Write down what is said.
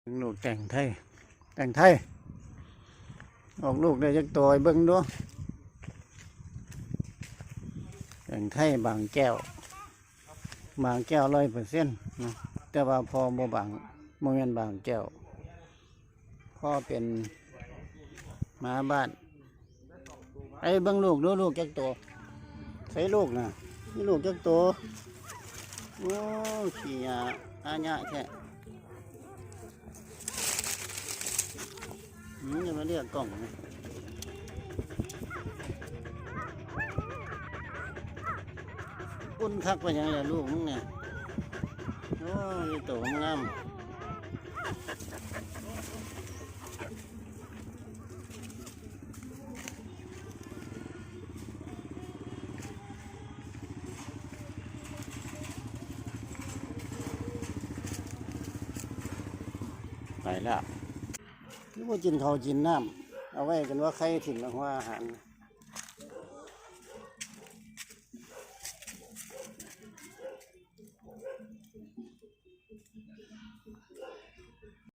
ເບິ່ງລູກແຕງໄທ ແຕງໄທ ອອກລູກໄດ້ຈັກໂຕ ໃຫ້ເບິ່ງດູ. ແຕງໄທບາງແກ້ວ ບາງແກ້ວຮ້ອຍເປີເຊັນນະ ແຕ່ວ່າພໍ່ບໍ່ບາງ ບໍ່ແມ່ນບາງແກ້ວ ພໍ່ເປັນໝາບ້ານ. ໄປເບິ່ງລູກດູ ລູກຈັກໂຕ? ໃສລູກນະ? ມີລູກຈັກໂຕ? ໂອ້ ຂີ້ຫຍ້າອາຍະແທ້. ອືມ ຢ່າມາເລຍກ້ອງນະ. ອຸ່ນຄັກປານຫຍັງແຫຼະລູກມຶງນີ້. ໂອ້ຍ ໂຕງາມ. ໄປແລ້ວ ຄືບໍ່ກິນເຂົ້າກິນນ້ຳ ເອົາໄວ້ຈົນວ່າໄຂ່ຖິ້ມແລ້ວຫົວອາຫານ.